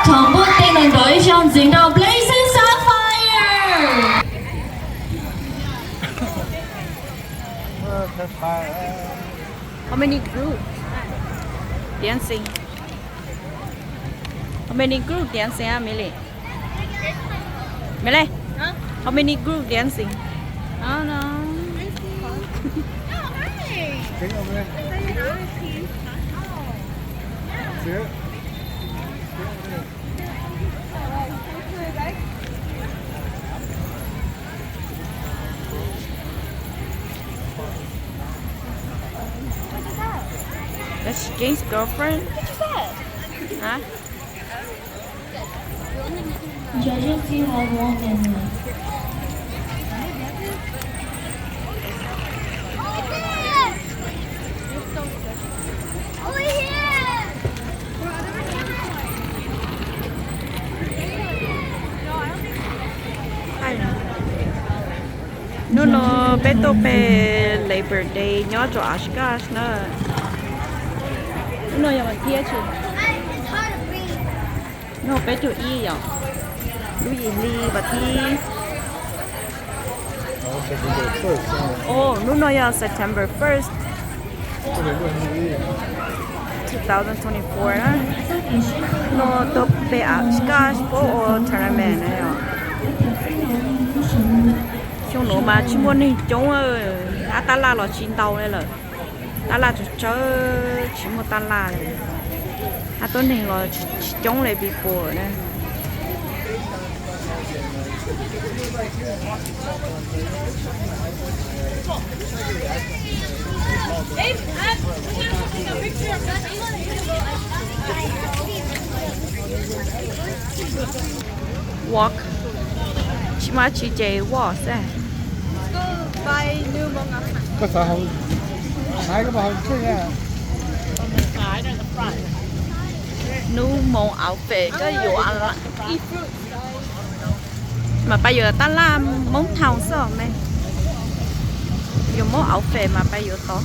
Thaum npuaj teg nws nrov ib zaug ntxiv rau Blazing Sapphire. How many group dancing? How many group dancing, ah, Millie? Millie? Huh? How many group dancing? I don't know. Oh, hi. Stay over there. Stay over there. See it? Stay over there. That's James' girlfriend? Huh? Judges, you have one minute. Hnub no peb tuaj peg Labor Day nyob rau Oshkosh na. Hnub no yog vas thib tsi? Hnub no peb caug ib yom. Lub yim hli vas thib. Oh, hnub no yog September first, two thousand twenty-four na. No tuaj peg Oshkosh puab ua tournament na yom. Xyoo nuav mas tsis muaj neeg coob, hab tab laj los tsis ntau li lawm. Tab laj tsawg tsawg, tsis muaj tab laj li, hab tuab neeg los tsis coob li people na. Walk. Tsis muaj tsi ces walk xwb. Koj xav hauv, hais koj puas hauv tseej na. Nuj Moos outfit koj yuav mas pab yuav tab laj Moob Town xwb os me. Yuav Moob outfit mas pab yuav tod.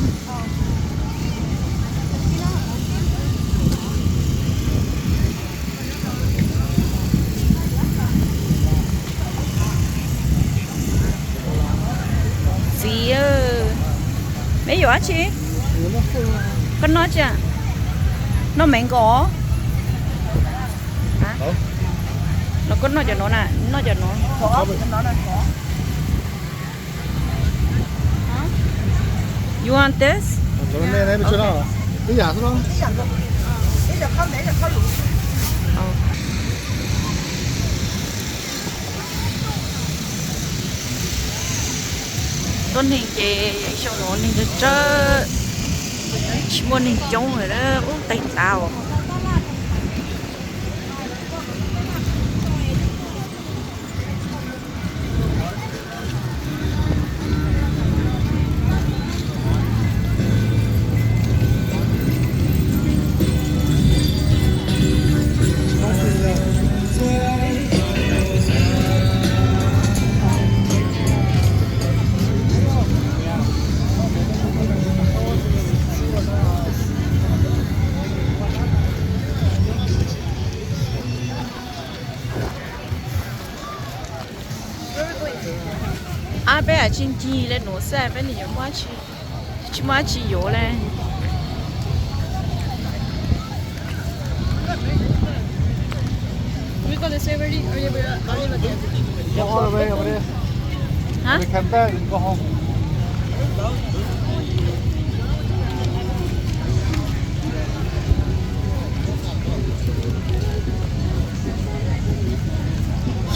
Txiv, meb yuav dab tsi? Koj noj tsi? Noj mango. Los koj noj cov no na, noj cov no. You want this? Ib yam xwb los? Tuab neeg ces xyoo no neeg tsawg tsawg, tsis muaj neeg coob lawm, ub teeg tav os. Ab, peb lam tsis ncig le nuav xwb, peb nim yuav muab tsis, tsis muaj dab tsi yuav le.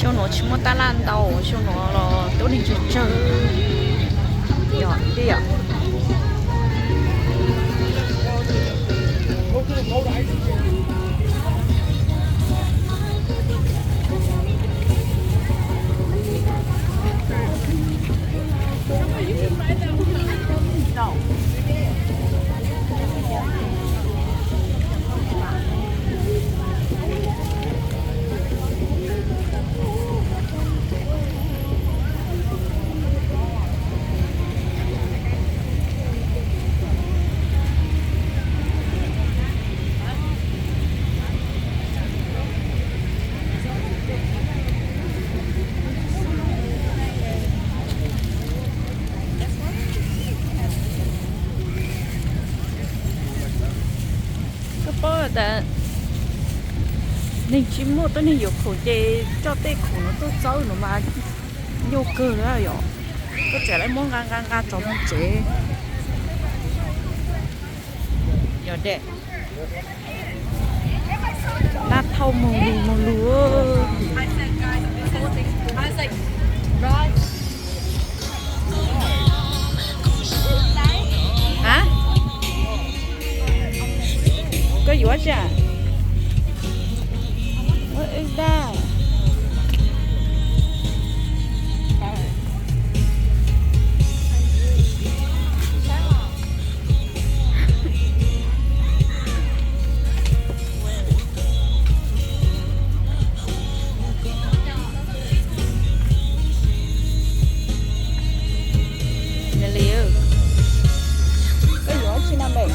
Xyoo no tsis muaj taj laj ntau, xyoo no los tuab neeg tsawg tsawg. Yog tiag. Tas neeg tsis muaj tuab neeg yuav khoom ces coj tej khoom no tuaj txawb no mas nyuaj kawg yom. Tuaj tseem lawv muab nqa nqa nqa tso mus tsev. Yog dej, nab thauj moog lug moog lug. A, koj yuav tsi? What is that? Nws li, koj yuav tsi na mem?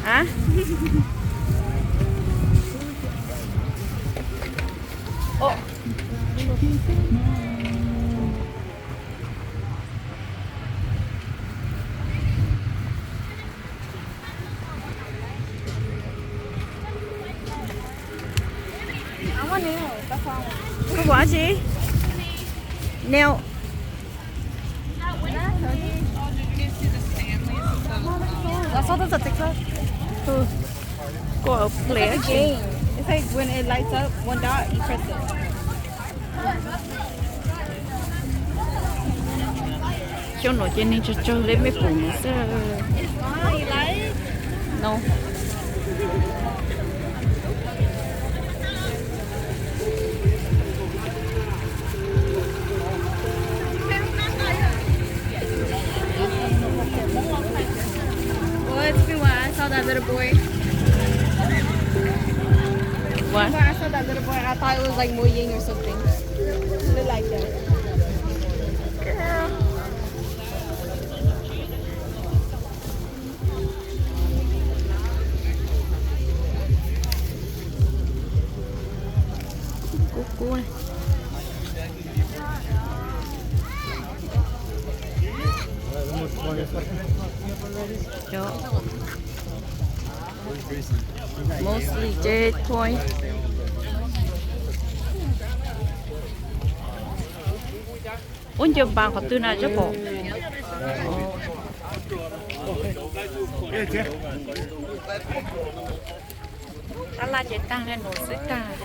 A, o, koj ua dab tsi? Nail. I saw this on TikTok. Koj play game. It's like when it lights up, one dot, you press it. Xyoo no ces neeg tsawg tsawg li mej pum no xwb. No. Well, it's been a while. I saw that little boy. What? When I saw that little boy, I thought it was like Mo Ying or something. Look like that. Girl. Kub kub. Mostly ces toy. Ub, ncaws npas qhov twg na Tsab Pom? Tab laj ces taag le nuav xwb taag.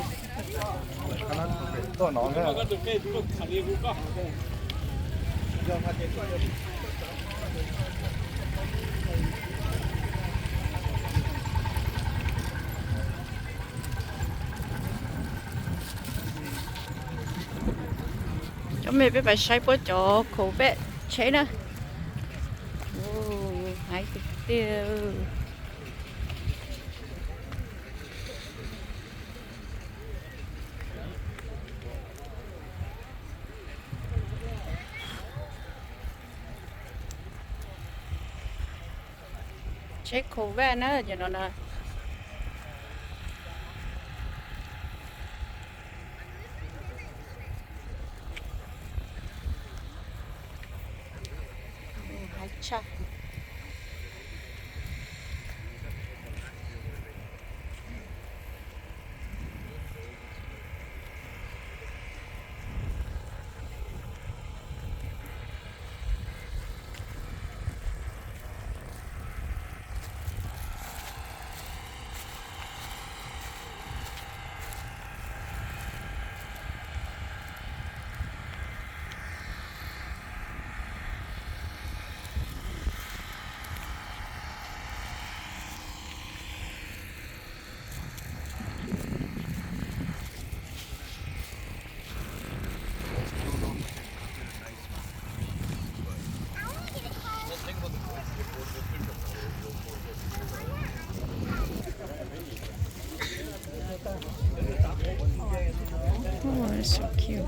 Cov me peb pais saib puab cov Corvette tsheb na. Hais tiag tiag. Tsheb Corvette na, cov no na. Hais tshaj. Oh, that's so cute.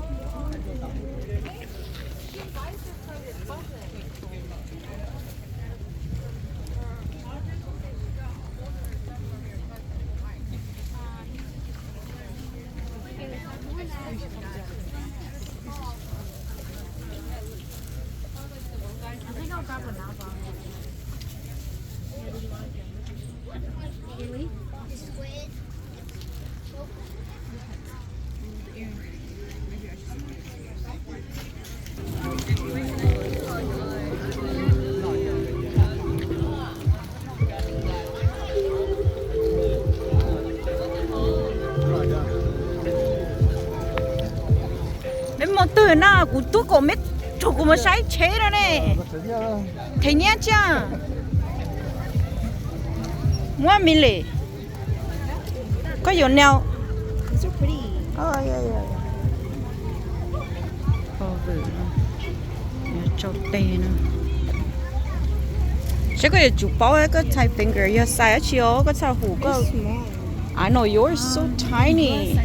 Meb mus twg na, kuv tub kom meb tug kuv mus saib tsheb no ne. Them nyiaj tsi. Muab me li. Koj yuav neu? Tsau tes no. Saib koj yuav tsum paub koj txhais finger yog size dab tsi os, koj txhais hum koj. I know yours so tiny.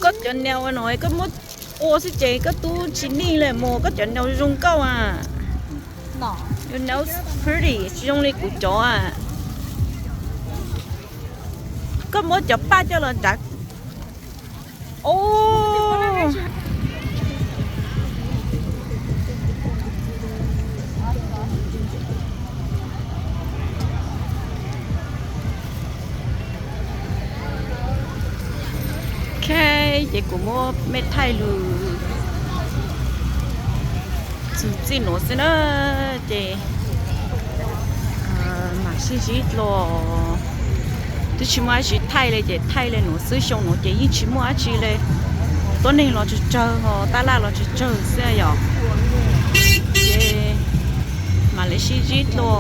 Koj cov nail no koj muab ua xwb ces koj tub tsis nij li mus, koj cov nail zoo nkauj a. Your nails pretty, tsis zoo li kuv cov a. Koj muab cov paj coj los nrad. Ok, ces kuv muab mej thaij lug txug txij nuav xwb na, ces mam sib ntsib dlua. Twb tsis muaj dab tsi thaij li ces thaij li nuav xwb, xyoo nuav ces yeej tsis muaj dab tsi li. Tuab neeg los tsawg tsawg, tab laj los tsawg tsawg xwb yom. Ces mam li sib ntsib dlua.